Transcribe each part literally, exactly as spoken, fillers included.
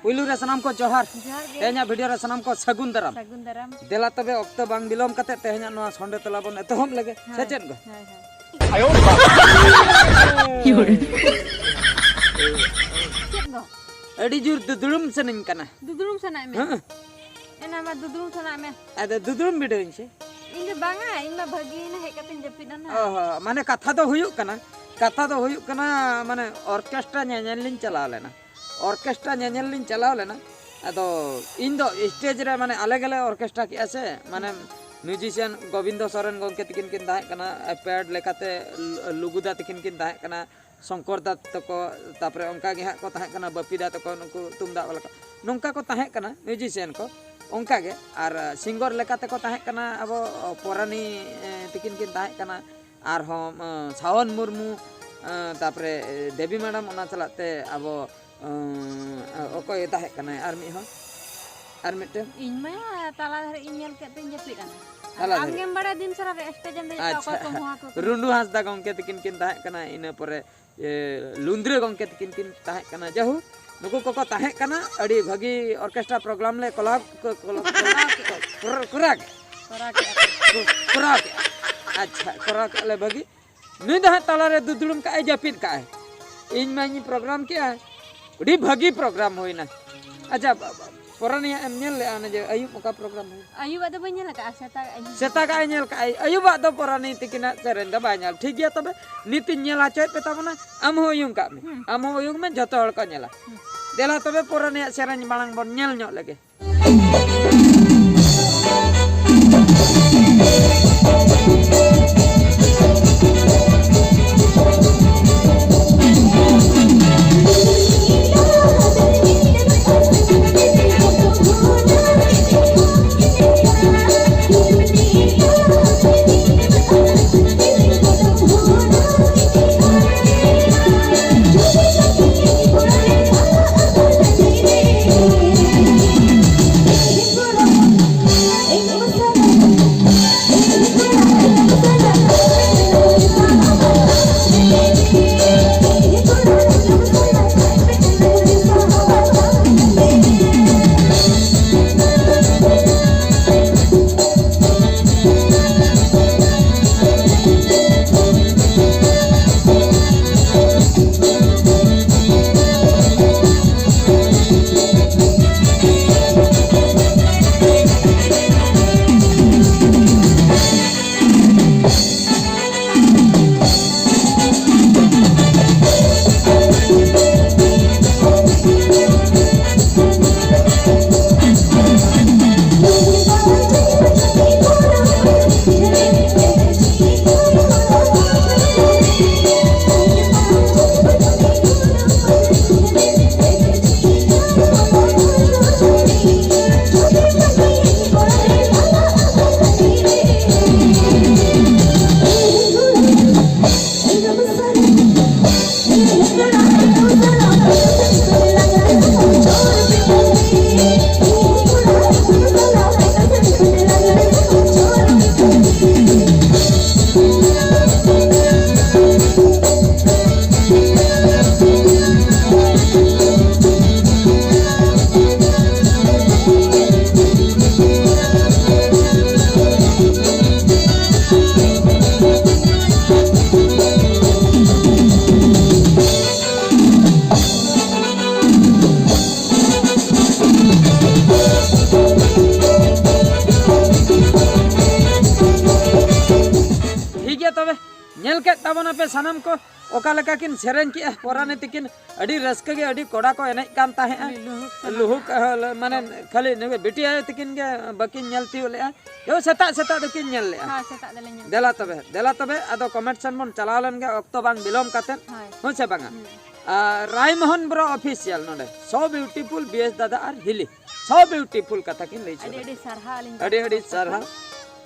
ᱯᱩᱭᱞᱩ ᱨᱮ ᱥᱟᱱᱟᱢ ᱠᱚ ᱡᱚᱦᱟᱨ᱾ ᱡᱚᱦᱟᱨ ᱜᱮ᱾ ᱛᱮᱦᱮᱧᱟᱜ ᱵᱷᱤᱰᱤᱭᱳ ᱨᱮ ᱥᱟᱱᱟᱢ ᱠᱚ ᱥᱟᱹᱜᱩᱱ ᱫᱟᱨᱟᱢ᱾ ᱥᱟᱹᱜᱩᱱ ᱫᱟᱨᱟᱢ᱾ ᱫᱮᱞᱟ ᱛᱚᱵᱮ ᱚᱠᱛᱚ ᱵᱟᱝ ᱵᱤᱞᱚᱢ ᱠᱟᱛᱮ ᱛᱮᱦᱮᱧᱟᱜ ᱱᱚᱣᱟ ᱥᱚᱸᱰᱮ ᱛᱚᱞᱟ ᱵᱚᱱ ᱮᱛᱚᱦᱚᱵ ᱞᱮᱜᱮ, ᱥᱮ ᱦᱳᱭ, ᱪᱮᱫ ᱜᱚ? ᱦᱳᱭ, ᱦᱳᱭ᱾ ᱪᱮᱫ ᱜᱚ? ᱟᱹᱰᱤ ᱡᱳᱨ ᱫᱩᱫᱲᱩᱢ ᱥᱟᱱᱟᱧ ᱠᱟᱱᱟ᱾ ᱫᱩᱫᱲᱩᱢ ᱥᱟᱱᱟᱭᱮᱫ ᱢᱮ? ᱦᱮᱸ᱾ ᱮᱱᱟ ᱢᱟ ᱫᱩᱫᱲᱩᱢ ᱥᱟᱱᱟᱭᱮᱫ ᱢᱮ᱾ ᱟᱫᱚ ᱫᱩᱫᱲᱩᱢ ᱵᱤᱰᱟᱹᱣᱤᱧ ᱥᱮ᱾ ᱤᱧ ᱫᱚ ᱵᱟᱝᱟ, ᱤᱧ ᱢᱟ ᱵᱷᱟᱹᱜᱤᱭᱮᱱᱟ, ᱦᱮᱡ ᱠᱟᱛᱮᱧ ᱡᱟᱹᱯᱤᱫ ᱟᱱᱟ᱾ ᱚ ᱦᱚᱸ, ᱢᱟᱱᱮ ᱠᱟᱛᱷᱟ ᱫᱚ ᱦᱩᱭᱩᱜ ᱠᱟᱱᱟ, ᱠᱟᱛᱷᱟ ᱫᱚ ᱦᱩᱭᱩᱜ ᱠᱟᱱᱟ, ᱢᱟᱱᱮ ᱚᱨᱠᱮᱥᱴᱨᱟ ᱧᱮᱧᱮᱞ ᱞᱤᱧ ᱪᱟᱞᱟᱣ ᱞᱮᱱᱟ᱾ ᱚᱨᱠᱮᱥᱴᱨᱟ ᱧᱮᱧᱮᱞ ᱞᱤᱧ ᱪᱟᱞᱟᱣ ᱞᱮᱱᱟ᱾ ᱟᱫᱚ ᱤᱧ ᱫᱚ ᱥᱴᱮᱡᱽ ᱨᱮ, ᱢᱟᱱᱮ ᱟᱞᱮ ᱜᱮᱞᱮ ᱚᱨᱠᱮᱥᱴᱨᱟ ᱠᱮᱜᱼᱟ ᱥᱮ, ᱢᱟᱱᱮ ᱢᱤᱣᱡᱤᱥᱤᱭᱟᱱ ᱜᱳᱵᱤᱱᱫᱚ ᱥᱚᱨᱮᱱ ᱜᱚᱢᱠᱮ ᱛᱤᱠᱤᱱ ᱠᱤᱱ ᱛᱟᱦᱮᱸ ᱠᱟᱱᱟ, ᱯᱮᱰ ᱞᱮᱠᱟᱛᱮ ᱞᱩ-, ᱞᱩᱜᱩᱫᱟ ᱛᱤᱠᱤᱱ ᱠᱤᱱ ᱛᱟᱦᱮᱸ ᱠᱟᱱᱟ, ᱥᱚᱝᱠᱚᱨ ᱫᱟ ᱛᱟᱠᱚ, ᱛᱟᱯᱚᱨᱮ ᱚᱱᱠᱟ ᱜᱮ ᱦᱟᱸᱜ ᱠᱚ ᱛᱟᱦᱮᱸ ᱠᱟᱱᱟ ᱵᱟᱹᱯᱤ ᱫᱟ ᱛᱟᱠᱚ, ᱱᱩᱠᱩ ᱛᱩᱢᱫᱟᱜ ᱵᱟᱞᱟ ᱠᱚ, ᱱᱚᱝᱠᱟ ᱠᱚ ᱛᱟᱦᱮᱸ ᱠᱟᱱᱟ ᱢᱤᱣᱡᱤᱥᱤᱭᱟᱱ ᱠᱚ᱾ ᱚᱱᱠᱟ ᱜᱮ ᱟᱨ ᱥᱤᱝᱜᱚᱨ ᱞᱮᱠᱟ ᱛᱮᱠᱚ ᱛᱟᱦᱮᱸ ᱠᱟᱱᱟ ᱟᱵᱚ ᱯᱚᱨᱟᱱᱤ, ᱮ, ᱛᱤᱠᱤᱱ ᱠᱤᱱ ᱛᱟᱦᱮᱸ ᱠᱟᱱᱟ, ᱟᱨᱦᱚᱸ, ᱮ, ᱥᱟᱣᱚᱱ ᱢᱩᱨᱢᱩ, ᱮ, ᱛᱟᱯᱚᱨᱮ, ᱮ, ᱫᱮᱵᱤ ᱢᱮᱰᱟᱢ, ᱚᱱᱟ ᱥᱟᱞᱟᱜ ᱛᱮ ᱟᱵᱚ, ᱮ, ᱚᱠᱚᱭ ᱛᱟᱦᱮᱸ ᱠᱟᱱᱟᱭ ᱟᱨ ᱢᱤᱫ ᱦᱚᱲ, ᱟᱨ ᱢᱤᱫᱴᱮᱱ? ᱤᱧ ᱢᱟ ᱛᱟᱞᱟ ᱫᱷᱟᱨᱮ ᱤᱧ ᱧᱮᱞ ᱠᱮᱫ ᱛᱮᱧ ᱡᱟᱹᱯᱤᱫ ᱮᱱᱟ᱾ ᱛᱟᱞᱟ ᱫᱷᱟᱨᱮ? ᱟᱢᱜᱮᱢ ᱵᱟᱲᱟᱭᱟ ᱫᱤᱱ ᱥᱟᱨᱟ ᱨᱮ ᱥᱴᱮᱡ ᱮᱢ ᱫᱮᱡᱚᱜᱼᱟ, ᱟᱪᱪᱷᱟ᱾ ᱚᱠᱚᱭ ᱠᱚ ᱦᱚᱦᱚ ᱟᱠᱚ ᱠᱟᱱᱟ? ᱨᱩᱸᱰᱩ ᱦᱟᱸᱥᱫᱟ ᱜᱚᱢᱠᱮ ᱛᱤᱠᱤᱱ ᱠᱤᱱ ᱛᱟᱦᱮᱸ ᱠᱟᱱᱟ, ᱤᱱᱟᱹ ᱯᱚᱨᱮ, ᱮ, ᱞᱩᱸᱫᱽᱨᱟᱹ ᱜᱚᱢᱠᱮ ᱛᱤᱠᱤᱱ ᱠᱤᱱ ᱛᱟᱦᱮᱸ ᱠᱟᱱᱟ᱾ ᱡᱟᱦᱳᱠ, ᱱᱩᱠᱩ ᱠᱚᱠᱚ ᱛᱟᱦᱮᱸ ᱠᱟᱱᱟ, ᱟᱹᱰᱤ ᱵᱷᱟᱹᱜᱤ ᱚᱨᱠᱮᱥᱴᱨᱟ ᱯᱨᱳᱜᱨᱟᱢ ᱞᱮ ᱠᱚᱞᱟᱵ-, ᱠᱚ-, ᱠᱚᱞᱟᱵ-, ᱠᱚᱨᱟᱣ ᱠᱮᱫᱼᱟ᱾ ᱠᱚᱨᱟᱣ ᱠᱮᱫᱼᱟ᱾ ᱠᱚᱨᱟᱣ ᱠᱮᱫᱼᱟ᱾ ᱠᱚᱨᱟᱣ ᱠᱮᱫᱼᱟ᱾ ᱟᱪᱪᱷᱟ, ᱠᱚᱨᱟᱣ ᱠᱮᱫᱼᱟ ᱞᱮ ᱵᱷᱟᱹᱜᱤ᱾ ᱱᱩᱭ ᱫᱚ ᱦᱟᱸᱜ ᱛᱟᱞᱟᱨᱮ ᱫᱩᱫᱲᱩᱢ ᱠᱟᱜᱼᱟᱭ, ᱡᱟᱹᱯᱤᱫ ᱠᱟᱜᱼᱟᱭ᱾ ᱤᱧ ᱢᱟ ᱤᱧ ᱯᱨᱳᱜᱨᱟᱢ ᱠᱮᱜᱼᱟ, ᱟᱹᱰᱤ ᱵᱷᱟᱹᱜᱤ ᱯᱨᱳᱜᱨᱟᱢ ᱦᱩᱭᱱᱟ᱾ ᱟᱪᱪᱷᱟ, ᱵᱟ-, ᱵᱟ-, ᱯᱚᱨᱟᱱᱤᱭᱟᱜ ᱮᱢ ᱧᱮᱞ ᱞᱮᱜᱼᱟ ᱚᱱᱮ ᱡᱮ ᱟᱹᱭᱩᱵ ᱚᱠᱟ ᱯᱨᱳᱜᱨᱟᱢ ᱦᱩᱭᱱᱟ? ᱟᱹᱭᱩᱵᱟᱜ ᱫᱚ ᱵᱟᱹᱧ ᱧᱮᱞ ᱟᱠᱟᱫᱼᱟ, ᱥᱮᱛᱟᱜᱟᱜ ᱤᱧ ᱧᱮᱞ ᱥᱮᱛᱟᱜᱟᱜ ᱮ ᱧᱮᱞ ᱠᱟᱜᱼᱟᱭ, ᱟᱹᱭᱩᱵᱟᱜ ᱫᱚ ᱯᱚᱨᱟᱱᱤ ᱛᱤᱠᱤᱱᱟᱜ ᱥᱮᱨᱮᱧ ᱫᱚ ᱵᱟᱭ ᱧᱮᱞ᱾ ᱴᱷᱤᱠ ᱜᱮᱭᱟ, ᱛᱚᱵᱮ ᱱᱤᱛᱤᱧ ᱧᱮᱞ ᱦᱚᱪᱚᱭᱮᱫ ᱯᱮ ᱛᱟᱵᱚᱱᱟ, ᱟᱢ ᱦᱚᱸ ᱩᱭᱩᱝ ᱠᱟᱜ ᱢᱮ᱾ ᱦᱩᱸ᱾ ᱟᱢ ᱦᱚᱸ ᱩᱭᱩᱝ ᱢᱮ, ᱡᱷᱚᱛᱚ ᱦᱚᱲ ᱠᱚ ᱧᱮᱞᱟ᱾ ᱦᱩᱸ᱾ ᱫᱮᱞᱟ ᱛᱚᱵᱮ ᱯᱚᱨᱟᱱᱤᱭᱟᱜ ᱥᱮᱨᱮᱧ ᱢᱟᱲᱟᱝ ᱵᱚᱱ ᱧᱮᱞ ᱧᱚᱜ ᱞᱮᱜᱮ᱾ ᱛᱟᱵᱚᱱ ᱟᱯᱮ ᱥᱟᱱᱟᱢ ᱠᱚ ᱚᱠᱟ ᱞᱮᱠᱟ ᱠᱤᱱ ᱥᱮᱨᱮᱧ ᱠᱮᱜᱼᱟ ᱯᱚᱨᱟᱱᱤ ᱛᱤᱠᱤᱱ, ᱟᱹᱰᱤ ᱨᱟᱹᱥᱠᱟᱹ ᱜᱮ, ᱟᱹᱰᱤ ᱠᱚᱲᱟ ᱠᱚ ᱮᱱᱮᱡ ᱠᱟᱱ ᱛᱟᱦᱮᱸᱜᱼᱟ᱾ ᱟᱹᱰᱤ ᱞᱩᱦᱩᱠ ᱥᱟᱱᱟ ᱞᱩᱦᱩᱠ, ᱠᱟᱱᱟ᱾ ᱟᱦ, ᱢᱟᱱᱮ ᱠᱷᱟᱹᱞᱤ ᱱᱩᱭ ᱵᱤᱴᱤ ᱟᱭᱳ ᱛᱤᱠᱤᱱ ᱜᱮ ᱵᱟᱹᱠᱤᱱ ᱧᱮᱞ ᱛᱤᱭᱳᱜ ᱞᱮᱜᱼᱟ᱾ ᱭᱳ, ᱥᱮᱛᱟᱜ ᱥᱮᱛᱟᱜ ᱫᱚᱠᱤᱱ ᱧᱮᱞ ᱞᱮᱜᱼᱟ᱾ ᱦᱳᱭ, ᱥᱮᱛᱟᱜ ᱫᱚᱞᱮ ᱧᱮᱞ ᱫᱮᱞᱟ ᱠᱮᱫᱟ᱾ ᱛᱚᱵᱮ, ᱫᱮᱞᱟ ᱛᱚᱵᱮ, ᱟᱫᱚ comment section ᱵᱚᱱ ᱪᱟᱞᱟᱣ ᱞᱮᱱ ᱜᱮ, ᱚᱠᱛᱚ ᱵᱟᱝ ᱵᱤᱞᱚᱢ ᱠᱟᱛᱮᱫ᱾ ᱦᱳᱭ᱾ ᱦᱳᱭ ᱥᱮ ᱵᱟᱝᱟ? ᱦᱩᱸ᱾ ᱟᱨ ᱨᱟᱭᱢᱳᱦᱚᱱ ᱵᱨᱚ official ᱱᱚᱰᱮ, so beautiful ᱵᱤ ᱮᱥ ᱫᱟᱫᱟ ᱟᱨ ᱦᱤᱞᱤ, so beautiful ᱠᱟᱛᱷᱟ ᱠᱤᱱ ᱞᱟᱹᱭ ᱟᱹᱰᱤ ᱥᱚᱫᱚᱨ᱾ ᱟᱹᱰᱤ ᱥᱟᱨᱦᱟᱣ ᱟᱹᱞᱤᱧ ᱟᱹᱰᱤ ᱯᱟᱦᱴᱟ ᱟᱹᱰᱤ ᱠᱷᱚᱱ᱾ ᱥᱟᱨᱦᱟᱣ᱾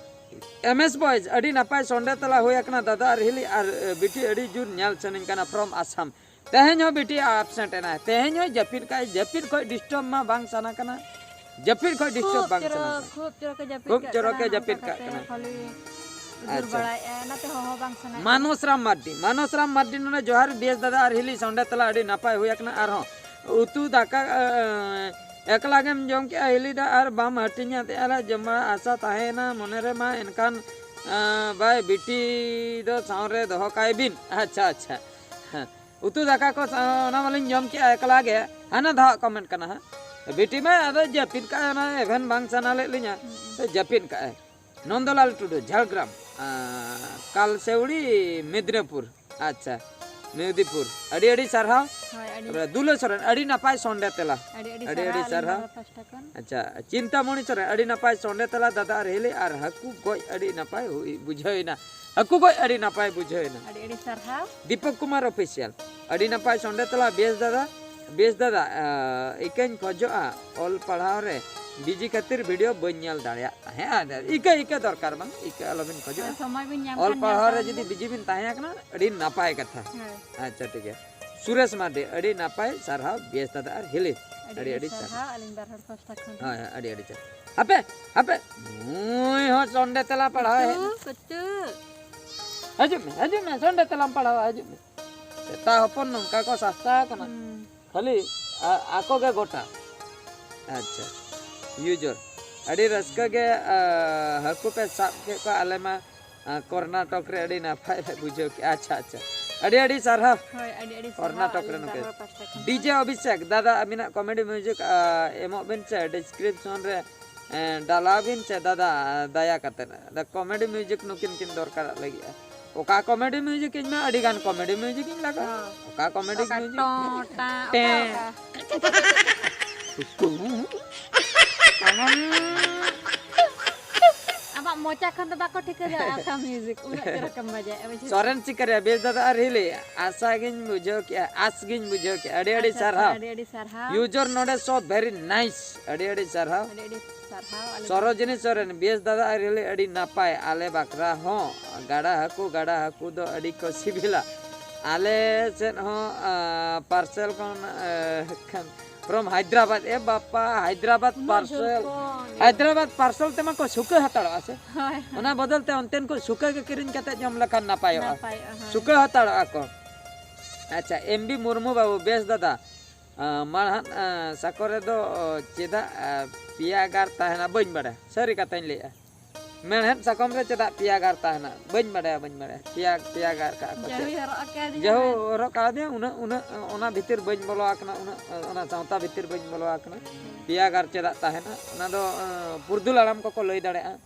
ᱮᱢ ᱮᱥ ᱵᱚᱭᱮᱡᱽ, ᱟᱹᱰᱤ ᱱᱟᱯᱟᱭ ᱥᱚᱸᱰᱮ ᱛᱟᱞᱟ ᱦᱩᱭ ᱟᱠᱟᱱᱟ ᱫᱟᱫᱟ ᱟᱨ ᱦᱤᱞᱤ ᱟᱨ, ᱮ, ᱵᱤᱴᱤ ᱟᱹᱰᱤ ᱡᱳᱨ ᱧᱮᱞ ᱥᱟᱱᱟᱧ ᱠᱟᱱᱟ from ᱟᱥᱟᱢ᱾ ᱛᱮᱦᱮᱧ ᱦᱚᱸ ᱵᱤᱴᱤ absent ᱮᱱᱟᱭ, ᱛᱮᱦᱮᱧ ᱦᱚᱸ ᱡᱟᱹᱯᱤᱫ ᱠᱟᱜᱼᱟᱭ, ᱡᱟᱹᱯᱤᱫ ᱠᱷᱚᱡ disturb ᱢᱟ ᱵᱟᱝ ᱥᱟᱱᱟ ᱠᱟᱱᱟ, ᱡᱟᱹᱯᱤᱫ ᱠᱷᱚᱡ disturb ᱠᱷᱩᱵ ᱵᱟᱝ ᱥᱟᱱᱟ ᱪᱚᱨᱚᱠ, ᱠᱟᱱᱟ᱾ ᱠᱷᱩᱵ ᱪᱚᱨᱚᱠ ᱮ ᱡᱟᱹᱯᱤᱫ ᱠᱷᱩᱵ ᱠᱟᱜ ᱪᱚᱨᱚᱠ ᱠᱟᱱᱟ, ᱮ ᱡᱟᱹᱯᱤᱫ ᱱᱚᱝᱠᱟ ᱠᱟᱜ ᱠᱟᱛᱮ ᱠᱟᱱᱟ᱾ ᱠᱷᱟᱹᱞᱤ ᱫᱩᱨ ᱟᱪᱪᱷᱟ᱾ ᱵᱟᱲᱟᱭᱮᱫᱼᱟ, ᱚᱱᱟᱛᱮ ᱦᱚᱦᱚ ᱵᱟᱝ ᱥᱟᱱᱟᱭᱮᱫ ᱢᱟᱱᱚᱥ ᱨᱟᱢ ᱢᱟᱨᱰᱤ, ᱢᱟᱱᱚᱥ ᱨᱟᱢ ᱢᱟᱨᱰᱤ ᱱᱚᱰᱮ ᱡᱚᱦᱟᱨ, ᱵᱤ ᱮᱥ ᱫᱟᱫᱟ ᱟᱨ ᱦᱤᱞᱤ ᱥᱚᱸᱰᱮ ᱛᱟᱞᱟ ᱟᱹᱰᱤ ᱱᱟᱯᱟᱭ ᱦᱩᱭ ᱟᱠᱟᱱᱟ᱾ ᱟᱨᱦᱚᱸ ᱩᱛᱩ ᱫᱟᱠᱟ, ᱮ, ᱮᱠᱞᱟ ᱜᱮᱢ ᱡᱚᱢ ᱠᱮᱜᱼᱟ ᱦᱤᱞᱤ ᱫᱟ ᱟᱨ ᱵᱟᱢ ᱦᱟᱹᱴᱤᱧ ᱟᱫᱮᱭᱟ ᱞᱮ, ᱡᱚᱢ ᱵᱟᱲᱟ ᱟᱥᱟ ᱛᱟᱦᱮᱸᱭᱮᱱᱟ ᱢᱚᱱᱮ ᱨᱮᱢᱟ, ᱮᱱᱠᱷᱟᱱ, ᱮ, ᱵᱟᱭ ᱵᱤᱴᱤ ᱫᱚ ᱥᱟᱶ ᱨᱮ ᱫᱚᱦᱚ ᱠᱟᱭ ᱵᱤᱱ᱾ ᱟᱪᱪᱷᱟ, ᱟᱪᱪᱷᱟ, ᱦᱮᱸ᱾ ᱩᱛᱩ ᱫᱟᱠᱟ ᱠᱚ ᱥᱟ-, ᱚᱱᱟ ᱢᱟᱞᱤᱧ ᱡᱚᱢ ᱠᱮᱜᱼᱟ ᱮᱠᱞᱟ ᱜᱮ, ᱦᱟᱱᱟ ᱫᱷᱟᱣᱟᱜ comment ᱠᱟᱱᱟ ᱦᱟᱸᱜ᱾ ᱵᱤᱴᱤ ᱢᱟ ᱟᱫᱚ ᱡᱟᱹᱯᱤᱫ ᱠᱟᱜᱼᱟᱭ, ᱚᱱᱟ ᱮᱵᱷᱮᱱ ᱵᱟᱝ ᱥᱟᱱᱟ ᱞᱮᱫ ᱞᱤᱧᱟ, ᱦᱩᱸ᱾ ᱛᱚ ᱡᱟᱹᱯᱤᱫ ᱠᱟᱜᱼᱟᱭ᱾ ᱱᱚᱱᱫᱚᱞᱟᱞ ᱴᱩᱰᱩ, ᱡᱷᱟᱲᱜᱨᱟᱢ, ᱟᱸ, ᱠᱟᱞᱥᱮᱣᱲᱤ, ᱢᱮᱫᱽᱱᱤᱯᱩᱨ᱾ ᱟᱪᱪᱷᱟ, ᱢᱮᱫᱽᱱᱤᱯᱩᱨ᱾ ᱟᱹᱰᱤ ᱟᱹᱰᱤ ᱥᱟᱨᱦᱟᱣ᱾ ᱦᱳᱭ, ᱟᱹᱰᱤ ᱛᱟᱨᱯᱚᱨᱮ ᱫᱩᱞᱟᱹ ᱥᱚᱨᱮᱱ, ᱟᱹᱰᱤ ᱱᱟᱯᱟᱭ ᱥᱚᱸᱰᱮ ᱛᱮᱞᱟ᱾ ᱟᱹᱰᱤ ᱟᱹᱰᱤ ᱟᱹᱰᱤ ᱟᱹᱰᱤ ᱥᱟᱨᱦᱟᱣ ᱟᱹᱞᱤᱧ ᱥᱟᱨᱦᱟᱣ᱾ ᱯᱟᱦᱴᱟ ᱠᱷᱚᱱ᱾ ᱟᱪᱪᱷᱟ, ᱪᱤᱱᱛᱟᱢᱚᱬᱤ ᱥᱚᱨᱮᱱ, ᱟᱹᱰᱤ ᱱᱟᱯᱟᱭ ᱥᱚᱸᱰᱮ ᱛᱮᱞᱟ ᱫᱟᱫᱟ ᱟᱨ ᱦᱤᱞᱤ ᱟᱨ ᱦᱟᱹᱠᱩ ᱜᱚᱡ ᱟᱹᱰᱤ ᱱᱟᱯᱟᱭ ᱦᱩᱭ ᱵᱩᱡᱷᱟᱹᱣᱮᱱᱟ᱾ ᱦᱟᱹᱠᱩ ᱜᱚᱡ ᱟᱹᱰᱤ ᱱᱟᱯᱟᱭ ᱵᱩᱡᱷᱟᱹᱣᱮᱱᱟ᱾ ᱟᱹᱰᱤ ᱟᱹᱰᱤ ᱥᱟᱨᱦᱟᱣ᱾ ᱫᱤᱯᱚᱠ ᱠᱩᱢᱟᱨ official, ᱟᱹᱰᱤ ᱱᱟᱯᱟᱭ ᱥᱚᱸᱰᱮ ᱛᱮᱞᱟ, ᱵᱮᱥ ᱫᱟᱫᱟ, ᱵᱮᱥ ᱫᱟᱫᱟ, ᱟᱸ, ᱤᱠᱟᱹᱧ ᱠᱷᱚᱡᱚᱜᱼᱟ, ᱚᱞ ᱯᱟᱲᱦᱟᱣ ᱨᱮ busy ᱠᱷᱟᱹᱛᱤᱨ video ᱵᱟᱹᱧ ᱧᱮᱞ ᱫᱟᱲᱮᱭᱟᱜ ᱛᱟᱦᱮᱸᱫ᱾ ᱤᱠᱟᱹ, ᱤᱠᱟᱹ ᱫᱚᱨᱠᱟᱨ ᱵᱟᱝ, ᱤᱠᱟᱹ ᱟᱞᱚᱵᱤᱱ ᱠᱷᱚᱡᱚᱜᱼᱟ᱾ ᱦᱳᱭ, ᱥᱚᱢᱚᱭ ᱵᱤᱱ ᱧᱟᱢ ᱚᱞ ᱠᱷᱟᱱ ᱯᱟᱲᱦᱟᱣ ᱧᱮᱞ ᱨᱮ ᱛᱟᱵᱚᱱ ᱡᱩᱫᱤ ᱵᱤᱱ᱾ Busy ᱵᱤᱱ ᱛᱟᱦᱮᱸ ᱠᱟᱱᱟ, ᱟᱹᱰᱤ ᱱᱟᱯᱟᱭ ᱠᱟᱛᱷᱟ᱾ ᱦᱳᱭ᱾ ᱟᱪᱪᱷᱟ, ᱴᱷᱤᱠ ᱜᱮᱭᱟ᱾ ᱥᱩᱨᱮᱥ ᱢᱟᱨᱰᱤ, ᱟᱹᱰᱤ ᱱᱟᱯᱟᱭ ᱥᱟᱨᱦᱟᱣ, ᱵᱮᱥ ᱫᱟᱫᱟ ᱟᱨ ᱦᱤᱞᱤ᱾ ᱟᱹᱰᱤ ᱟᱹᱰᱤ ᱟᱹᱰᱤ ᱥᱟᱨᱦᱟᱣ᱾ ᱥᱟᱨᱦᱟᱣ ᱟᱹᱞᱤᱧ ᱵᱟᱨ ᱦᱚᱲ ᱯᱟᱦᱴᱟ ᱠᱷᱚᱱ᱾ ᱦᱳᱭ, ᱦᱳᱭ, ᱟᱹᱰᱤ ᱟᱹᱰᱤ ᱥᱟᱨᱦᱟᱣ᱾ ᱦᱟᱯᱮ, ᱦᱟᱯᱮ, ᱱᱩᱭ ᱦᱚᱸ ᱥᱚᱸᱰᱮ ᱛᱮᱞᱟ ᱯᱟᱲᱦᱟᱣ ᱦᱮᱡ ᱮᱱᱟ᱾ ᱠᱩᱪᱩ, ᱠᱩᱪᱩ᱾ ᱦᱤᱡᱩᱜ ᱢᱮ, ᱦᱤᱡᱩᱜ ᱢᱮ, ᱥᱚᱸᱰᱮ ᱛᱮᱞᱟᱢ ᱯᱟᱲᱦᱟᱣᱟ, ᱦᱤᱡᱩᱜ ᱢᱮ᱾ ᱥᱮᱛᱟ ᱦᱚᱯᱚᱱ ᱱᱚᱝᱠᱟ ᱠᱚ ᱥᱟᱥᱛᱟ ᱟᱠᱟᱱᱟ᱾ ᱦᱩᱸ᱾ ᱠᱷᱟᱹᱞᱤ ᱟ-, ᱟᱠᱚ ᱜᱮ ᱜᱚᱴᱟ᱾ ᱟᱪᱪᱷᱟ, ᱩᱡᱚᱨ᱾ ᱟᱹᱰᱤ ᱨᱟᱹᱥᱠᱟᱹ ᱜᱮ, ᱟ, ᱦᱟᱹᱠᱩ ᱯᱮ ᱥᱟᱵ ᱠᱮᱫ ᱠᱚᱣᱟ, ᱟᱞᱮ ᱢᱟ, ᱟ, ᱠᱚᱨᱱᱟᱴᱚᱠ ᱨᱮ ᱟᱹᱰᱤ ᱱᱟᱯᱟᱭ ᱞᱮ ᱵᱩᱡᱷᱟᱹᱣ ᱠᱮᱫᱼᱟ᱾ ᱟᱪᱪᱷᱟ, ᱟᱪᱪᱷᱟ, ᱟᱹᱰᱤ ᱟᱹᱰᱤ ᱥᱟᱨᱦᱟᱣ᱾ ᱦᱳᱭ, ᱟᱹᱰᱤ ᱟᱹᱰᱤ ᱥᱟᱨᱦᱟᱣ ᱠᱚᱨᱱᱟᱴᱚᱠ ᱨᱮ ᱟᱹᱞᱤᱧ ᱱᱚᱝᱠᱟ᱾ ᱵᱟᱨ ᱦᱚᱲ ᱯᱟᱦᱴᱟ ᱠᱷᱚᱱ ᱦᱚᱸ᱾ ᱰᱤᱡᱮ ᱚᱵᱷᱤᱥᱮᱠ, ᱫᱟᱫᱟ ᱟᱹᱵᱤᱱᱟᱜ comedy music, ᱟ, ᱮᱢᱚᱜ ᱵᱤᱱ ᱥᱮ description ᱨᱮ, ᱮ, ᱰᱟᱞᱟᱣ ᱵᱤᱱ ᱥᱮ ᱫᱟᱫᱟ, ᱫᱟᱭᱟ ᱠᱟᱛᱮᱫ᱾ ᱫᱟ comedy music ᱱᱩᱠᱤᱱ ᱠᱤᱱ ᱫᱚᱨᱠᱟᱨᱚᱜ ᱞᱟᱹᱜᱤᱫᱼᱟ᱾ ᱚᱠᱟ ᱠᱚᱢᱮᱰᱤ ᱢᱤᱭᱩᱡᱤᱠ? ᱤᱧ ᱢᱟ ᱟᱹᱰᱤ ᱜᱟᱱ ᱠᱚᱢᱮᱰᱤ ᱢᱤᱭᱩᱡᱤᱠ ᱤᱧ ᱞᱟᱜᱟᱣᱟ᱾ ᱦᱚᱸ᱾ ᱚᱠᱟ ᱠᱚᱢᱮᱰᱤ ᱚᱠᱟ ᱢᱤᱭᱩᱡᱤᱠ? ᱴᱚᱸ ᱴᱟᱸ, ᱚᱠᱟ, ᱴᱮᱸ᱾ ᱚᱠᱟ? ᱟᱢᱟᱜ ᱢᱚᱪᱟ ᱠᱷᱚᱱ ᱫᱚ ᱵᱟᱠᱚ ᱴᱷᱤᱠᱟᱹ ᱫᱟᱲᱮᱭᱟᱜᱼᱟ ᱚᱠᱟ ᱢᱤᱭᱩᱡᱤᱠ, ᱩᱱᱟᱹᱜ ᱪᱮᱦᱨᱟ ᱠᱚᱢ ᱵᱟᱡᱟᱭᱟ, ᱵᱩᱡᱷᱟᱹᱣ? ᱥᱚᱨᱮᱱ ᱪᱤᱠᱟᱹᱨᱤᱭᱟ, ᱵᱮᱥ ᱫᱟᱫᱟ ᱟᱨ ᱦᱤᱞᱤ, ᱟᱥᱟ ᱜᱤᱧ ᱵᱩᱡᱷᱟᱹᱣ ᱠᱮᱜᱼᱟ, ᱟᱥ ᱜᱤᱧ ᱵᱩᱡᱷᱟᱹᱣ ᱠᱮᱜᱼᱟ, ᱟᱹᱰᱤ ᱟᱹᱰᱤ ᱟᱪᱪᱷᱟ, ᱥᱟᱨᱦᱟᱣ᱾ ᱟᱹᱰᱤ ᱟᱹᱰᱤ ᱥᱟᱨᱦᱟᱣ᱾ User ᱱᱚᱰᱮ so very nice, ᱟᱹᱰᱤ ᱟᱹᱰᱤ ᱥᱟᱨᱦᱟᱣ᱾ ᱟᱹᱰᱤ ᱟᱹᱰᱤ ᱥᱟᱨᱦᱟᱣ, ᱟᱞᱮ ᱥᱚᱨᱳᱡᱤᱱᱤ ᱥᱚᱨᱮᱱ, ᱵᱮᱥ ᱫᱟᱫᱟ ᱟᱨ ᱦᱤᱞᱤ ᱟᱹᱰᱤ ᱱᱟᱯᱟᱭ, ᱟᱞᱮ ᱵᱟᱠᱷᱨᱟ ᱦᱚᱸ ᱜᱟᱰᱟ ᱦᱟᱹᱠᱩ, ᱜᱟᱰᱟ ᱦᱟᱹᱠᱩ ᱫᱚ ᱟᱹᱰᱤ ᱠᱚ ᱥᱤᱵᱤᱞᱟ᱾ ᱟᱞᱮ ᱥᱮᱫ ᱦᱚᱸ, ᱟ, parcel ᱠᱷᱚᱱ, ᱟ, ᱠᱷᱟᱱ from ᱦᱟᱭᱫᱨᱟᱵᱟᱫᱽ᱾ ᱮ ᱵᱟᱯᱟ, ᱦᱟᱭᱫᱨᱟᱵᱟᱫᱽ ᱩᱱᱟᱹᱜ ᱡᱷᱟᱹᱞ parcel᱾ ᱠᱷᱚᱱ᱾ ᱦᱟᱭᱫᱨᱟᱵᱟᱫᱽ parcel ᱛᱮᱢᱟ ᱠᱚ ᱥᱩᱠᱟᱹ ᱦᱟᱛᱟᱲᱚᱜᱼᱟ ᱥᱮ᱾ ᱦᱳᱭ, ᱦᱳᱭ᱾ ᱚᱱᱟ ᱵᱚᱫᱚᱞ ᱛᱮ ᱚᱱᱛᱮᱱ ᱠᱚ ᱥᱩᱠᱟᱹ ᱜᱮ ᱠᱤᱨᱤᱧ ᱠᱟᱛᱮ ᱡᱚᱢ ᱞᱮᱠᱷᱟᱱ ᱱᱟᱯᱟᱭᱚᱜᱼᱟ᱾ ᱱᱟᱯᱟᱭᱚᱜᱼᱟ, ᱦᱳᱭ᱾ ᱥᱩᱠᱟᱹ ᱦᱟᱛᱟᱲᱚᱜᱼᱟ ᱠᱚ᱾ ᱟᱪᱪᱷᱟ, M B ᱢᱩᱨᱢᱩ ᱵᱟᱹᱵᱩ, ᱵᱮᱥ ᱫᱟᱫᱟ, ᱟ, ᱢᱟᱲᱦᱟᱱ, ᱟ, ᱥᱟᱠᱚ ᱨᱮᱫᱚ, ᱚ, ᱪᱮᱫᱟᱜ, ᱟ, ᱯᱮᱭᱟ ᱜᱟᱨ ᱛᱟᱦᱮᱱᱟ? ᱵᱟᱹᱧ ᱵᱟᱲᱟᱭᱟ, ᱥᱟᱹᱨᱤ ᱠᱟᱛᱷᱟᱧ ᱞᱟᱹᱭᱮᱜᱼᱟ᱾ ᱢᱮᱲᱦᱮᱫ ᱥᱟᱠᱚᱢ ᱨᱮ ᱪᱮᱫᱟᱜ ᱯᱮᱭᱟ ᱜᱟᱨ ᱛᱟᱦᱮᱱᱟ? ᱵᱟᱹᱧ ᱵᱟᱰᱟᱭᱟ, ᱵᱟᱹᱧ ᱵᱟᱰᱟᱭᱟ᱾ ᱯᱮᱭᱟ, ᱯᱮᱭᱟ ᱜᱟᱨ ᱠᱟᱜᱼᱟ ᱠᱚ ᱡᱟᱹᱦᱩᱭ ᱪᱮᱫ? ᱦᱚᱨᱚᱜ ᱟᱠᱟᱫᱮᱭᱟ ᱡᱟᱹᱦᱩ ᱢᱮᱲᱦᱮᱫ᱾ ᱦᱚᱨᱚᱜ ᱠᱟᱣᱫᱮᱭᱟ, ᱩᱱᱟᱹᱜ, ᱩᱱᱟᱹᱜ ᱚᱱᱟ ᱵᱷᱤᱛᱤᱨ ᱵᱟᱹᱧ ᱵᱚᱞᱚ ᱟᱠᱟᱱᱟ, ᱩᱱᱟᱹᱜ ᱚᱱᱟ ᱥᱟᱶᱛᱟ ᱵᱷᱤᱛᱤᱨ ᱵᱟᱹᱧ ᱵᱚᱞᱚ ᱟᱠᱟᱱᱟ᱾ ᱯᱮᱭᱟ ᱜᱟᱨ ᱪᱮᱫᱟᱜ ᱛᱟᱦᱮᱱᱟ? ᱚᱱᱟ ᱫᱚ, ᱟᱸ, ᱯᱩᱨᱫᱷᱩᱞ ᱦᱟᱲᱟᱢ ᱠᱚᱠᱚ ᱞᱟᱹᱭ ᱫᱟᱲᱮᱭᱟᱜᱼᱟ,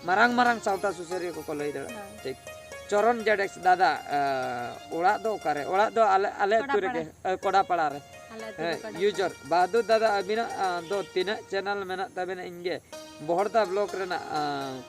ᱢᱟᱨᱟᱝ ᱢᱟᱨᱟᱝ ᱥᱟᱶᱛᱟ ᱥᱩᱥᱟᱹᱨᱤᱭᱟᱹ ᱠᱚᱠᱚ ᱞᱟᱹᱭ ᱫᱟᱲᱮᱭᱟᱜᱼᱟ᱾ ᱦᱳᱭ᱾ ᱴᱷᱤᱠ᱾ ᱪᱚᱨᱚᱱ ᱡᱮᱰᱮᱠᱥ ᱫᱟᱫᱟ, ᱟᱸ, ᱚᱲᱟᱜ ᱫᱚ ᱚᱠᱟᱨᱮ? ᱚᱲᱟᱜ ᱫᱚ ᱟᱞᱮ, ᱟᱞᱮ ᱟᱹᱛᱩ ᱨᱮᱜᱮ, ᱠᱚᱰᱟᱯᱟᱲᱟ᱾ ᱟᱸ, ᱠᱚᱰᱟᱯᱟᱲᱟ ᱨᱮ᱾ ᱟᱞᱮ ᱟᱹᱛᱩ ᱫᱚ ᱦᱮᱸ, ᱠᱚᱰᱟᱯᱟᱲᱟ᱾ User, ᱵᱟᱦᱟᱫᱩᱨ ᱫᱟᱫᱟ, ᱟᱹᱵᱤᱱᱟᱜ, ᱟᱸ, ᱫᱚ ᱛᱤᱱᱟᱹᱜ channel ᱢᱮᱱᱟᱜ ᱛᱟᱵᱮᱱᱟ? ᱤᱧ ᱜᱮ ᱵᱚᱦᱚᱲᱫᱟ block ᱨᱮᱱᱟᱜ, ᱟᱸ,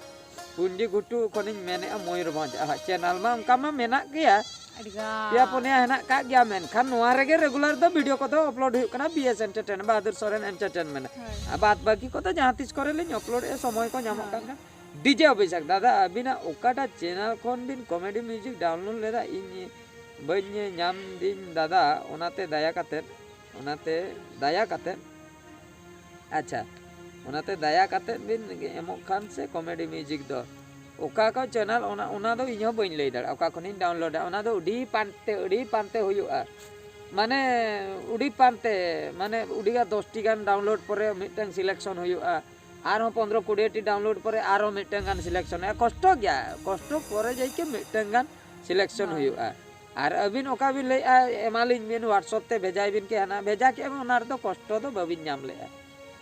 ᱯᱩᱱᱰᱤ ᱜᱷᱩᱴᱩ ᱠᱷᱚᱱᱤᱧ ᱢᱮᱱᱮᱫᱼᱟ, ᱢᱚᱭᱩᱨᱵᱷᱚᱸᱡᱽ᱾ ᱟᱦᱟ, channel ᱢᱟ ᱚᱱᱠᱟ ᱢᱟ ᱢᱮᱱᱟᱜ ᱜᱮᱭᱟ, ᱟᱹᱰᱤ ᱜᱟᱱ᱾ ᱯᱮᱭᱟ ᱯᱩᱱᱭᱟ ᱦᱮᱱᱟᱜ ᱠᱟᱜ ᱜᱮᱭᱟ, ᱢᱮᱱᱠᱷᱟᱱ ᱱᱚᱣᱟ ᱨᱮᱜᱮ regular ᱫᱚ video ᱠᱚᱫᱚ upload ᱦᱩᱭᱩᱜ ᱠᱟᱱᱟ, B S Entertainment, ᱵᱟᱦᱟᱫᱩᱨ ᱥᱚᱨᱮᱱ Entertainment᱾ ᱦᱳᱭ᱾ ᱟᱨ ᱵᱟᱫ ᱵᱟᱹᱠᱤ ᱠᱚᱫᱚ ᱡᱟᱦᱟᱸ ᱛᱤᱥ ᱠᱚᱨᱮ ᱞᱤᱧ uploadᱮᱫᱼᱟ, ᱥᱚᱢᱚᱭ ᱠᱚ ᱧᱟᱢᱚᱜ ᱦᱳᱭ᱾ ᱠᱟᱱ ᱠᱷᱟᱱ᱾ D J ᱚᱵᱷᱤᱥᱮᱠ, ᱫᱟᱫᱟ, ᱟᱹᱵᱤᱱᱟᱜ ᱚᱠᱟᱴᱟᱜ channel ᱠᱷᱚᱱ ᱵᱤᱱ comedy music download ᱞᱮᱫᱟ? ᱤᱧ ᱵᱟᱹᱧ ᱧᱟᱢ ᱫᱤᱧ ᱫᱟᱫᱟ, ᱚᱱᱟᱛᱮ ᱫᱟᱭᱟ ᱠᱟᱛᱮᱫ, ᱚᱱᱟᱛᱮ ᱫᱟᱭᱟ ᱠᱟᱛᱮᱫ, ᱟᱪᱪᱷᱟ, ᱚᱱᱟᱛᱮ ᱫᱟᱭᱟ ᱠᱟᱛᱮᱫ ᱵᱤᱱ ᱮᱢᱚᱜ ᱠᱷᱟᱱ ᱥᱮ comedy music ᱫᱚ ᱚᱠᱟ ᱠᱚ channel, ᱚᱱᱟ, ᱚᱱᱟ ᱫᱚ ᱤᱧ ᱦᱚᱸ ᱵᱟᱹᱧ ᱞᱟᱹᱭ ᱫᱟᱲᱮᱭᱟᱜᱼᱟ ᱚᱠᱟ ᱠᱷᱚᱱᱤᱧ downloadᱟ᱾ ᱚᱱᱟ ᱫᱚ ᱟᱹᱰᱤ ᱯᱟᱱᱛᱮ, ᱟᱹᱰᱤ ᱯᱟᱱᱛᱮ ᱦᱩᱭᱩᱜᱼᱟ, ᱢᱟᱱᱮ ᱟᱹᱰᱤ ᱯᱟᱱᱛᱮ, ᱢᱟᱱᱮ ᱟᱹᱰᱤ ᱜᱟᱱ ᱫᱚᱥᱴᱤ ᱜᱟᱱ download ᱯᱚᱨᱮ ᱢᱤᱫᱴᱟᱝ selection ᱦᱩᱭᱩᱜᱼᱟ, ᱟᱨᱦᱚᱸ ᱯᱚᱱᱫᱽᱨᱚ ᱠᱩᱲᱤᱭᱟᱹ ᱴᱤ download ᱯᱚᱨᱮ ᱟᱨᱦᱚᱸ ᱢᱤᱫᱴᱟᱝ ᱜᱟᱱ selection ᱦᱩᱭᱩᱜᱼᱟ᱾ ᱠᱚᱥᱴᱚ ᱜᱮᱭᱟ, ᱠᱚᱥᱴᱚ ᱯᱚᱨᱮ ᱡᱟᱭᱠᱤ ᱢᱤᱫᱴᱟᱝ ᱜᱟᱱ selection ᱦᱳᱭ᱾ ᱦᱩᱭᱩᱜᱼᱟ᱾ ᱟᱨ ᱟᱹᱵᱤᱱ ᱚᱠᱟ ᱵᱤᱱ ᱞᱟᱹᱭᱮᱫᱼᱟ, ᱮᱢᱟᱞᱤᱧ ᱵᱤᱱ, WhatsApp ᱛᱮ ᱵᱷᱮᱡᱟᱭ ᱵᱤᱱ ᱠᱤ ᱦᱟᱱᱟ, ᱵᱷᱮᱡᱟ ᱠᱮᱜᱼᱟ ᱵᱤᱱ, ᱚᱱᱟ ᱨᱮᱫᱚ ᱠᱚᱥᱴᱚ ᱫᱚ ᱵᱟᱹᱵᱤᱱ ᱧᱟᱢ ᱞᱮᱜᱼᱟ᱾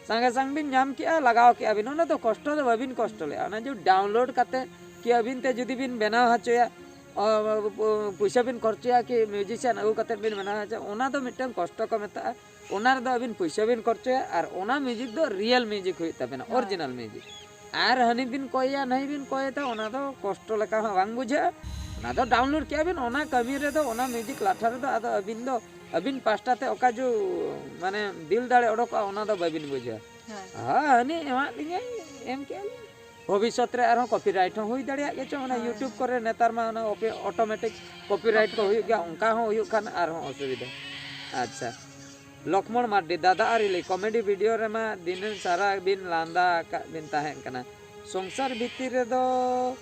ᱥᱟᱸᱜᱮ ᱥᱟᱝ ᱵᱤᱱ ᱧᱟᱢ ᱠᱮᱜᱼᱟ, ᱞᱟᱜᱟᱣ ᱠᱮᱜᱼᱟ ᱵᱤᱱ, ᱚᱱᱟ ᱫᱚ ᱠᱚᱥᱴᱚ ᱫᱚ ᱵᱟᱹᱵᱤᱱ ᱠᱚᱥᱴᱚ ᱞᱮᱜᱼᱟ᱾ ᱚᱱᱟ ᱡᱮ download ᱠᱟᱛᱮ ᱠᱤ ᱟᱹᱵᱤᱱ ᱛᱮ ᱡᱩᱫᱤ ᱵᱤᱱ ᱵᱮᱱᱟᱣ ᱦᱚᱪᱚᱭᱟ, ᱚ, ᱯᱚᱭᱥᱟ ᱵᱤᱱ ᱠᱷᱚᱨᱪᱚᱭᱟ ᱠᱤ musician ᱟᱹᱜᱩ ᱠᱟᱛᱮᱫ ᱵᱤᱱ ᱵᱮᱱᱟᱣᱟ, ᱚᱱᱟ ᱫᱚ ᱢᱤᱫᱴᱟᱝ ᱠᱚᱥᱴᱚ ᱠᱚ ᱢᱮᱛᱟᱜᱼᱟ᱾ ᱚᱱᱟ ᱨᱮᱫᱚ ᱟᱹᱵᱤᱱ ᱯᱚᱭᱥᱟ ᱵᱤᱱ ᱠᱷᱚᱨᱪᱚᱭᱟ ᱟᱨ ᱚᱱᱟ music ᱫᱚ real music ᱦᱩᱭᱩᱜ ᱛᱟᱵᱮᱱᱟ, original music᱾ ᱟᱨ ᱦᱟᱹᱱᱤ ᱵᱤᱱ ᱠᱚᱭᱮᱭᱟ, ᱱᱟᱹᱭ ᱵᱤᱱ ᱠᱚᱭᱮ ᱛᱮ, ᱚᱱᱟ ᱫᱚ ᱠᱚᱥᱴᱚ ᱞᱮᱠᱟ ᱦᱚᱸ ᱵᱟᱝ ᱵᱩᱡᱷᱟᱹᱜᱼᱟ᱾ ᱚᱱᱟ ᱫᱚ download ᱠᱮᱜᱼᱟ ᱵᱤᱱ, ᱚᱱᱟ ᱠᱟᱹᱢᱤ ᱨᱮᱫᱚ, ᱚᱱᱟ music ᱞᱟᱴᱷᱟ ᱨᱮᱫᱚ ᱟᱫᱚ ᱟᱹᱵᱤᱱ ᱫᱚ ᱟᱹᱵᱤᱱ ᱯᱟᱥᱴᱟ ᱛᱮ ᱚᱠᱟ ᱡᱚ ᱢᱟᱱᱮ ᱵᱤᱞ ᱫᱟᱲᱮ ᱚᱰᱚᱠᱚᱜᱼᱟ, ᱚᱱᱟ ᱫᱚ ᱵᱟᱹᱵᱤᱱ ᱵᱩᱡᱷᱟᱹᱣᱟ᱾ ᱦᱳᱭ᱾ ᱦᱮᱸ, ᱦᱟᱹᱱᱤ ᱮᱢᱟᱜ ᱞᱤᱧᱟᱹᱭ, ᱮᱢ ᱠᱮᱜᱼᱟ ᱞᱤᱧ᱾ ᱵᱷᱚᱵᱤᱥᱥᱚᱛ ᱨᱮ ᱟᱨᱦᱚᱸ copyright ᱦᱚᱸ ᱦᱩᱭ ᱫᱟᱲᱮᱭᱟᱜ ᱜᱮᱭᱟ ᱪᱚᱝ, ᱚᱱᱟ ᱦᱳᱭ᱾ YouTube ᱠᱚᱨᱮ ᱱᱮᱛᱟᱨ ᱢᱟ ᱚᱱᱟ ᱚᱯᱮ-, automatic copyright ᱠᱚ ᱦᱩᱭᱩᱜ ᱜᱮᱭᱟ, ᱚᱱᱠᱟ ᱦᱚᱸ ᱦᱩᱭᱩᱜ ᱠᱷᱟᱱ ᱟᱨᱦᱚᱸ ᱚᱥᱩᱵᱤᱫᱷᱟ᱾ ᱟᱪᱪᱷᱟ, ᱞᱚᱠᱢᱚᱬ ᱢᱟᱨᱰᱤ, ᱫᱟᱫᱟ ᱟᱨ ᱦᱤᱞᱤ comedy video ᱨᱮᱢᱟ ᱫᱤᱱᱟᱹᱢ ᱥᱟᱨᱟ ᱵᱤᱱ ᱞᱟᱸᱫᱟ ᱟᱠᱟᱫ ᱵᱤᱱ ᱛᱟᱦᱮᱸ ᱠᱟᱱᱟ, ᱥᱚᱝᱥᱟᱨ ᱵᱷᱤᱛᱤᱨ ᱨᱮᱫᱚ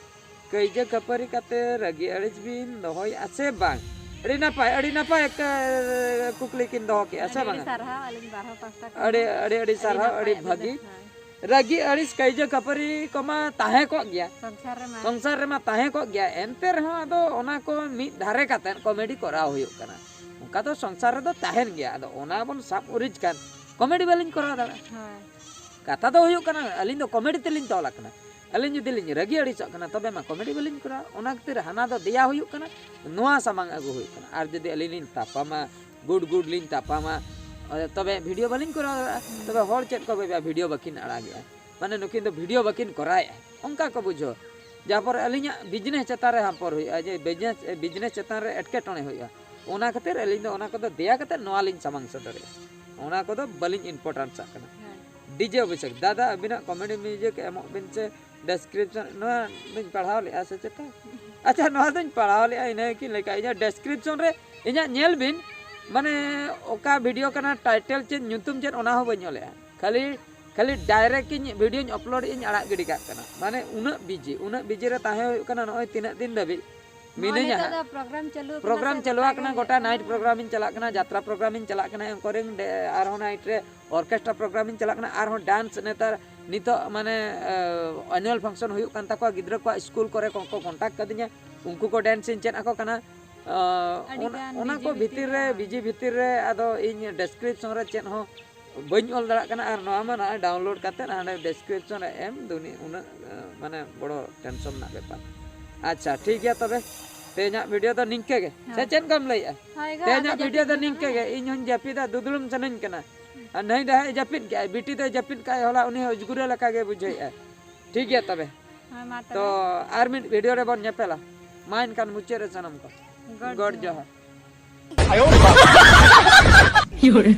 ᱠᱟᱹᱭᱡᱟᱹ ᱠᱷᱟᱹᱯᱟᱹᱨᱤ ᱠᱟᱛᱮ ᱨᱟᱹᱜᱤ ᱟᱹᱲᱤᱥ ᱵᱤᱱ ᱫᱚᱦᱚᱭᱮᱫᱼᱟ ᱥᱮ ᱵᱟᱝ? ᱟᱹᱰᱤ ᱱᱟᱯᱟᱭ, ᱟᱹᱰᱤ ᱱᱟᱯᱟᱭ ᱠᱟ-, ᱠᱩᱠᱞᱤ ᱠᱤᱱ ᱫᱚᱦᱚ ᱠᱮᱜᱼᱟ, ᱥᱮ ᱟᱹᱰᱤ ᱟᱹᱰᱤ ᱵᱟᱝᱟ? ᱥᱟᱨᱦᱟᱣ ᱟᱹᱞᱤᱧ ᱵᱟᱨ ᱦᱚᱲ ᱯᱟᱦᱴᱟ ᱠᱷᱚᱱ ᱟᱹᱰᱤ, ᱦᱚᱸ᱾ ᱟᱹᱰᱤ, ᱟᱹᱰᱤ ᱟᱹᱰᱤ ᱥᱟᱨᱦᱟᱣ, ᱱᱟᱯᱟᱭ ᱟᱹᱰᱤ ᱟᱹᱵᱤᱱ ᱵᱷᱟᱹᱜᱤ᱾ ᱦᱚᱸ᱾ ᱨᱟᱹᱜᱤ ᱟᱹᱲᱤᱥ ᱠᱟᱹᱭᱡᱟᱹ ᱠᱷᱟᱹᱯᱟᱹᱨᱤ ᱠᱚᱢᱟ ᱛᱟᱦᱮᱸ ᱠᱚᱜ ᱜᱮᱭᱟ᱾ ᱥᱚᱝᱥᱟᱨ ᱨᱮᱢᱟ᱾ ᱥᱚᱝᱥᱟᱨ ᱨᱮᱢᱟ ᱛᱟᱦᱮᱸ ᱠᱚᱜ ᱜᱮᱭᱟ, ᱮᱱᱛᱮ ᱨᱮᱦᱚᱸ ᱟᱫᱚ ᱚᱱᱟ ᱠᱚ ᱢᱤᱫ ᱫᱷᱟᱨᱮ ᱠᱟᱛᱮᱫ comedy ᱠᱚᱨᱟᱣ ᱦᱩᱭᱩᱜ ᱠᱟᱱᱟ᱾ ᱚᱱᱠᱟ ᱫᱚ ᱥᱚᱝᱥᱟᱨ ᱨᱮᱫᱚ ᱛᱟᱦᱮᱱ ᱜᱮᱭᱟ, ᱟᱫᱚ ᱚᱱᱟ ᱵᱚᱱ ᱥᱟᱵ ᱩᱨᱤᱡ ᱠᱷᱟᱱ comedy ᱵᱟᱹᱞᱤᱧ ᱠᱚᱨᱟᱣ ᱫᱟᱲᱮᱭᱟᱜᱼᱟ᱾ ᱦᱳᱭ᱾ ᱠᱟᱛᱷᱟ ᱫᱚ ᱦᱩᱭᱩᱜ ᱠᱟᱱᱟ, ᱟᱹᱞᱤᱧ ᱫᱚ comedy ᱛᱮᱞᱤᱧ ᱛᱚᱞ ᱟᱠᱟᱱᱟ᱾ ᱟᱹᱞᱤᱧ ᱡᱩᱫᱤ ᱞᱤᱧ ᱨᱟᱹᱜᱤ ᱟᱹᱲᱤᱥᱚᱜ ᱠᱟᱱᱟ, ᱛᱚᱵᱮ ᱢᱟ comedy ᱵᱟᱹᱞᱤᱧ ᱠᱚᱨᱟᱣᱟ᱾ ᱚᱱᱟ ᱠᱷᱟᱹᱛᱤᱨ ᱦᱟᱱᱟ ᱫᱚ ᱫᱮᱭᱟ ᱦᱩᱭᱩᱜ ᱠᱟᱱᱟ, ᱱᱚᱣᱟ ᱥᱟᱢᱟᱝ ᱟᱹᱜᱩ ᱦᱩᱭᱩᱜ ᱠᱟᱱᱟ᱾ ᱟᱨ ᱡᱩᱫᱤ ᱟᱹᱞᱤᱧ ᱞᱤᱧ ᱛᱟᱯᱟᱢᱟ, ᱜᱩᱰ ᱜᱩᱰ ᱞᱤᱧ ᱛᱟᱯᱟᱢᱟ, ᱛᱚᱵᱮ video ᱵᱟᱹᱞᱤᱧ ᱠᱚᱨᱟᱣ ᱫᱟᱲᱮᱭᱟᱜᱼᱟ᱾ ᱛᱚᱵᱮ ᱦᱚᱲ ᱪᱮᱫ ᱠᱚ ᱵᱷᱟᱵᱤᱭᱟ, video ᱵᱟᱹᱠᱤᱱ ᱟᱲᱟᱜᱮᱜᱼᱟ, ᱢᱟᱱᱮ ᱱᱩᱠᱤᱱ ᱫᱚ video ᱵᱟᱹᱠᱤᱱ ᱠᱚᱨᱟᱣᱮᱜᱼᱟ, ᱚᱱᱠᱟ ᱠᱚ ᱵᱩᱡᱷᱟᱹᱣᱟ᱾ ᱡᱟᱦᱟᱸ ᱯᱚᱨᱮ ᱟᱹᱞᱤᱧᱟᱜ business ᱪᱮᱛᱟᱱ ᱨᱮ ᱦᱟᱢᱯᱚᱨ ᱦᱩᱭᱩᱜᱼᱟ, ᱡᱮ business, business ᱪᱮᱛᱟᱱ ᱨᱮ ᱮᱴᱠᱮᱴᱚᱬᱮ ᱦᱩᱭᱩᱜᱼᱟ᱾ ᱚᱱᱟ ᱠᱷᱟᱹᱛᱤᱨ ᱟᱹᱞᱤᱧ ᱫᱚ ᱚᱱᱟ ᱠᱚᱫᱚ ᱫᱮᱭᱟ ᱠᱟᱛᱮ ᱱᱚᱣᱟ ᱞᱤᱧ ᱥᱟᱢᱟᱝ ᱥᱚᱫᱚᱨᱮᱜᱼᱟ, ᱚᱱᱟ ᱠᱚᱫᱚ ᱵᱟᱹᱞᱤᱧ importance ᱟᱜ ᱠᱟᱱᱟ᱾ ᱦᱮᱸ᱾ DJ ᱚᱵᱷᱤᱥᱮᱠ, ᱫᱟᱫᱟ ᱟᱹᱵᱤᱱᱟᱜ comedy music ᱮᱢᱚᱜ ᱵᱤᱱ ᱥᱮ description, ᱱᱚᱣᱟ ᱫᱚᱧ ᱯᱟᱲᱦᱟᱣ ᱞᱮᱜᱼᱟ ᱥᱮ ᱪᱮᱛᱟ? ᱟᱪᱪᱷᱟ, ᱱᱚᱣᱟ ᱫᱚᱧ ᱯᱟᱲᱦᱟᱣ ᱞᱮᱜᱼᱟ, ᱤᱱᱟᱹ ᱜᱮᱠᱤᱱ ᱞᱟᱹᱭ ᱠᱟᱜᱼᱟ᱾ ᱤᱧᱟᱹᱜ description ᱨᱮ ᱤᱧᱟᱹᱜ ᱧᱮᱞ ᱵᱤᱱ, ᱢᱟᱱᱮ ᱚᱠᱟ video ᱠᱟᱱᱟ, title ᱪᱮᱫ, ᱧᱩᱛᱩᱢ ᱪᱮᱫ, ᱚᱱᱟ ᱦᱚᱸ ᱵᱟᱹᱧ ᱚᱞᱮᱜᱼᱟ᱾ ᱠᱷᱟᱹᱞᱤ, ᱠᱷᱟᱹᱞᱤ direct ᱤᱧ videoᱧ upload ᱤᱧ ᱟᱲᱟᱜ ᱜᱤᱰᱤ ᱠᱟᱜ ᱠᱟᱱᱟ᱾ ᱢᱟᱱᱮ ᱩᱱᱟᱹᱜ busy, ᱩᱱᱟᱹᱜ busy ᱨᱮ ᱛᱟᱦᱮᱸ ᱦᱩᱭᱩᱜ ᱠᱟᱱᱟ ᱱᱚᱜᱼᱚᱭ ᱛᱤᱱᱟᱹᱜ ᱫᱤᱱ ᱫᱷᱟᱹᱵᱤᱡ᱾ ᱱᱚᱜᱼᱚᱭ ᱢᱤᱱᱟᱹᱧᱟ ᱱᱤᱛᱚᱜ ᱦᱟᱸᱜ᱾ ᱫᱚ program ᱪᱟᱹᱞᱩ ᱟᱠᱟᱱᱟ program ᱥᱮ ᱪᱟᱹᱞᱩ ᱜᱚᱴᱟ ᱟᱠᱟᱱᱟ, ᱜᱮ ᱜᱚᱴᱟ ᱦᱩᱭᱩᱜ night ᱠᱟᱱᱟ? Program ᱤᱧ ᱪᱟᱞᱟᱜ ᱠᱟᱱᱟ, ᱡᱟᱛᱨᱟ program ᱤᱧ ᱪᱟᱞᱟᱜ ᱠᱟᱱᱟ, anchoring ᱰᱮ-, ᱟᱨᱦᱚᱸ night ᱨᱮ orchestra program ᱤᱧ ᱪᱟᱞᱟᱜ ᱠᱟᱱᱟ, ᱟᱨᱦᱚᱸ dance ᱱᱮᱛᱟᱨ ᱱᱤᱛᱚᱜ ᱢᱟᱱᱮ, ᱮ, annual function ᱦᱩᱭᱩᱜ ᱠᱟᱱ ᱛᱟᱠᱚᱣᱟ, ᱜᱤᱫᱽᱨᱟᱹ ᱠᱚᱣᱟᱜ ᱥᱠᱩᱞ ᱠᱚᱨᱮ ᱠᱚ, ᱠᱚ contact ᱠᱟᱫᱤᱧᱟ, ᱩᱱᱠᱩ ᱠᱚ dance ᱤᱧ ᱪᱮᱫ ᱟᱠᱚ ᱠᱟᱱᱟ᱾ ᱚ, ᱟᱹᱰᱤ ᱚᱱᱟ, ᱜᱟᱱ ᱚᱱᱟ busy ᱠᱚ ᱵᱷᱤᱛᱤᱨ ᱵᱷᱤᱛᱤᱨ ᱨᱮ, ᱨᱮ᱾ Busy ᱵᱷᱤᱛᱤᱨ ᱨᱮ ᱟᱫᱚ ᱤᱧ description ᱨᱮ ᱪᱮᱫ ᱦᱚᱸ ᱵᱟᱹᱧ ᱚᱞ ᱫᱟᱲᱮᱭᱟᱜ ᱠᱟᱱᱟ, ᱟᱨ ᱱᱚᱣᱟ ᱢᱟ ᱱᱚᱜᱼᱚᱭ download ᱠᱟᱛᱮᱫ ᱦᱟᱸᱰᱮ description ᱨᱮ ᱮᱢ ᱫᱩᱱᱤ, ᱩᱱᱟᱹᱜ, ᱮ, ᱢᱟᱱᱮ ᱵᱚᱲᱚ tension ᱨᱮᱱᱟᱜ ᱵᱮᱯᱟᱨ᱾ ᱟᱪᱪᱷᱟ, ᱴᱷᱤᱠ ᱜᱮᱭᱟ ᱛᱚᱵᱮ᱾ ᱛᱮᱦᱮᱧᱟᱜ ᱵᱷᱤᱰᱤᱭᱳ ᱫᱚ ᱱᱤᱝᱠᱟᱹ ᱜᱮ᱾ ᱥᱮ ᱦᱳᱭ᱾ ᱪᱮᱫ ᱠᱚᱢ ᱞᱟᱹᱭᱮᱜᱼᱟ? ᱦᱳᱭ ᱜᱚ, ᱛᱮᱦᱮᱧᱟᱜ ᱟᱫᱚ ᱵᱷᱤᱰᱤᱭᱳ ᱫᱚ ᱡᱟᱹᱯᱤᱫ ᱱᱤᱝᱠᱟᱹ ᱜᱮ᱾ ᱤᱧ ᱦᱚᱸᱧ ᱡᱟᱹᱯᱤᱫᱟ, ᱫᱩᱫᱲᱩᱢ ᱥᱟᱱᱟᱧ ᱠᱟᱱᱟ᱾ ᱟᱨ ᱱᱟᱹᱭ ᱫᱚ ᱦᱟᱸᱜ ᱮ ᱡᱟᱹᱯᱤᱫ ᱠᱮᱜᱼᱟᱭ, ᱵᱤᱴᱤ ᱫᱚᱭ ᱡᱟᱹᱯᱤᱫ ᱠᱟᱜᱼᱟᱭ, ᱦᱚᱞᱟ ᱩᱱᱤ ᱦᱚᱸ ᱩᱡᱽᱜᱩᱨᱮ ᱞᱮᱠᱟ ᱜᱮ ᱵᱩᱡᱷᱟᱹᱣᱮᱜᱼᱟᱭ᱾ ᱴᱷᱤᱠ ᱜᱮᱭᱟ ᱛᱚᱵᱮ᱾ ᱦᱳᱭ, ᱢᱟ ᱛᱚᱵᱮ᱾ ᱛᱚ ᱟᱨ ᱢᱤᱫ ᱵᱷᱤᱰᱤᱭᱳ ᱨᱮᱵᱚᱱ ᱧᱮᱯᱮᱞᱟ᱾ ᱢᱟ ᱮᱱᱠᱷᱟᱱ ᱢᱩᱪᱟᱹᱫ ᱨᱮ ᱥᱟᱱᱟᱢ ᱠᱚ᱾ ᱜᱚᱰ ᱜᱚᱰ ᱡᱚᱦᱟᱨ᱾ ᱡᱚᱦᱟᱨ᱾